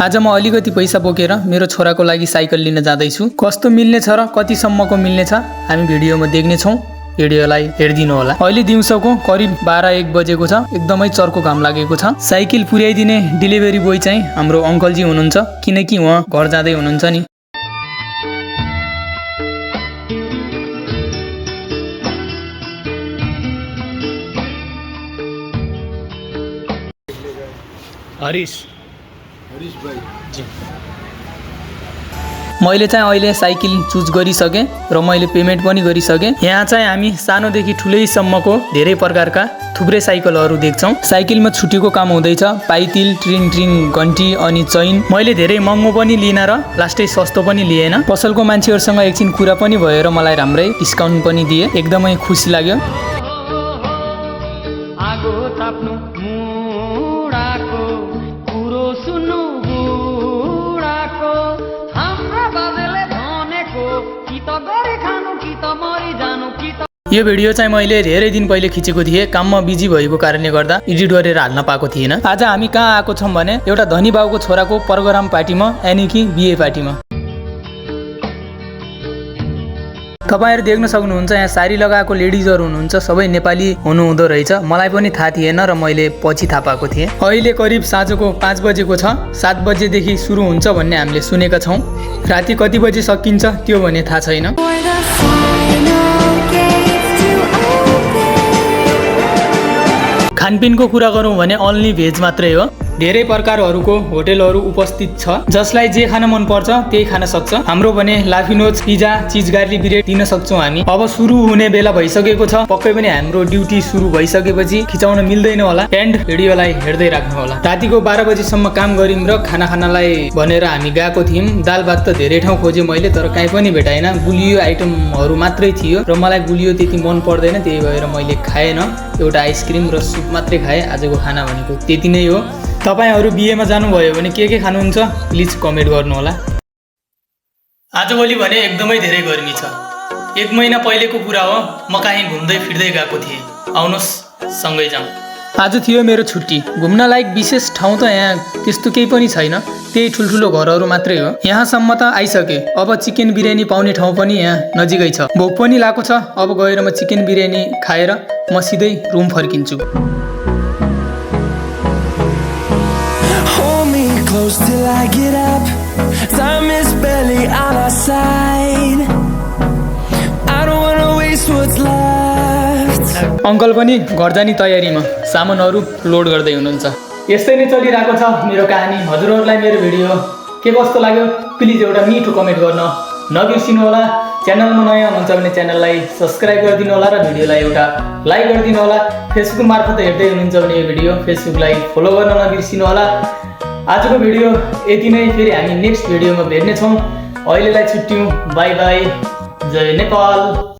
आज म अलिकति पैसा बोकेर मेरो छोराको लागि साइकल लिन जाँदैछु। कस्तो मिल्ने छ र कतिसम्मको मिल्ने छ हामी भिडियोमा देख्नेछौँ। भिडियोलाई हेरिदिनु होला। अहिले दिउँसोको करिब 12-1 बजेको छ। एकदमै चर्को घाम लागेको छ। साइकल पुर्याइदिने डेलिभरी बोय चाहिँ हाम्रो अङ्कलजी हुनुहुन्छ, किनकि उहाँ घर जाँदै हुनुहुन्छ नि। हरिश भाइ जी, मैले चाहिँ अहिले साइकल चुज गरिसकेँ र मैले पेमेन्ट पनि गरिसकेँ। यहाँ चाहिँ हामी सानोदेखि ठुलैसम्मको धेरै प्रकारका थुप्रै साइकलहरू देख्छौँ। साइकलमा छुट्टीको काम हुँदैछ, पाइतिल, ट्रिङ ट्रिङ घन्टी अनि चैन। मैले धेरै महँगो पनि लिएन र लास्टै सस्तो पनि लिएन। पसलको मान्छेहरूसँग एकछिन कुरा पनि भयो र मलाई राम्रै डिस्काउन्ट पनि दिए। एकदमै खुसी लाग्यो। यो भिडियो चाहिँ मैले धेरै दिन पहिले खिचेको थिएँ। काममा बिजी भएको कारणले गर्दा एडिट गरेर हाल्न पाएको थिएन। आज हामी कहाँ आएको छौँ भने एउटा धनी बाबुको छोराको प्रोग्राम पार्टीमा, यानि कि बिहे पार्टीमा। तपाईहरु देख्न सक्नुहुन्छ यहाँ साडी लगाएको लेडिजहरु हुनुहुन्छ, सबै नेपाली हुनुहुँदो रहेछ। मलाई पनि थाहा थिएन र मैले पछि थाहा पाएको थिएँ। अहिले करिब साँझको 5 बजेको छ। 7 बजेदेखि सुरु हुन्छ भन्ने हामीले सुनेका छौँ। राति कति बजे सकिन्छ त्यो भने थाहा छैन। खानपिनको कुरा गरौँ भने ओन्ली भेज मात्रै हो। धेरै प्रकारहरूको होटलहरू उपस्थित छ। जसलाई जे खान मन पर्छ त्यही खान सक्छ। हाम्रो भने लाफिनोज, पिज्जा, चीज गार्लिक ब्रेड दिन सक्छौँ हामी। अब सुरु हुने बेला भइसकेको छ। पक्कै पनि हाम्रो ड्युटी सुरु भइसकेपछि खिचाउन मिल्दैन होला। एन्ड भिडियोलाई हेर्दै राख्नु होला। रातिको 12 बजेसम्म काम गरिम र खानालाई भनेर हामी गएको थियौँ। दाल भात त धेरै ठाउँ खोजेँ मैले, तर कहीँ पनि भेटाएन। गुलियो आइटमहरू मात्रै थियो र मलाई गुलियो त्यति मन पर्दैन, त्यही भएर मैले खाएन। एउटा आइसक्रिम र सुप मात्रै खाएँ। आजको खाना भनेको त्यति नै हो। तपाईहरु बिहेमा जानुभयो भने के खानुहुन्छ प्लिज कमेन्ट गर्नु होला। आजभोलि भने एकदमै धेरै गर्मी छ। 1 महिना पहिलेको कुरा हो। म कहीँ घुम्दै फिर्दै गएको थिएँ। आउनुहोस् सँगै जाउँ। आज थियो मेरो छुट्टी। घुम्न लायक विशेष ठाउँ त यहाँ त्यस्तो केही पनि छैन। त्यही ठुल्ठुलो घरहरू मात्रै हो। यहाँसम्म त आइसके। अब चिकन बिरयानी पाउने ठाउँ पनि यहाँ नजिकै छ। भोक पनि लागेको छ। अब गएर म चिकन बिरयानी खाएर म सिधै room फर्किन्छु। Close till I get up. Time is barely on our side. I don't wanna waste what's left. Uncle पनि घर जाने तयारीमा सामानहरू लोड गर्दै हुनुहुन्छ। यस्तै नै चलिरहेको छ मेरो कहानी। हजुरहरूलाई मेरो भिडियो के कस्तो लाग्यो प्लिज एउटा मिठो कमेन्ट गर्न नबिर्सिनु होला। च्यानलमा नयाँ हुनुहुन्छ भने च्यानललाई सब्स्क्राइब गरिदिनु होला र भिडियोलाई एउटा लाइक गरिदिनु होला। फेसबुक मार्फत हेर्दै हुनुहुन्छ भने यो भिडियो फेसबुकलाई फलो गर्न नबिर्सिनु होला। आजको भिडियो यति नै। फेरि हामी नेक्स्ट भिडियोमा भेट्नेछौँ। अहिलेलाई छुट्यौँ। Bye bye. जय नेपाल।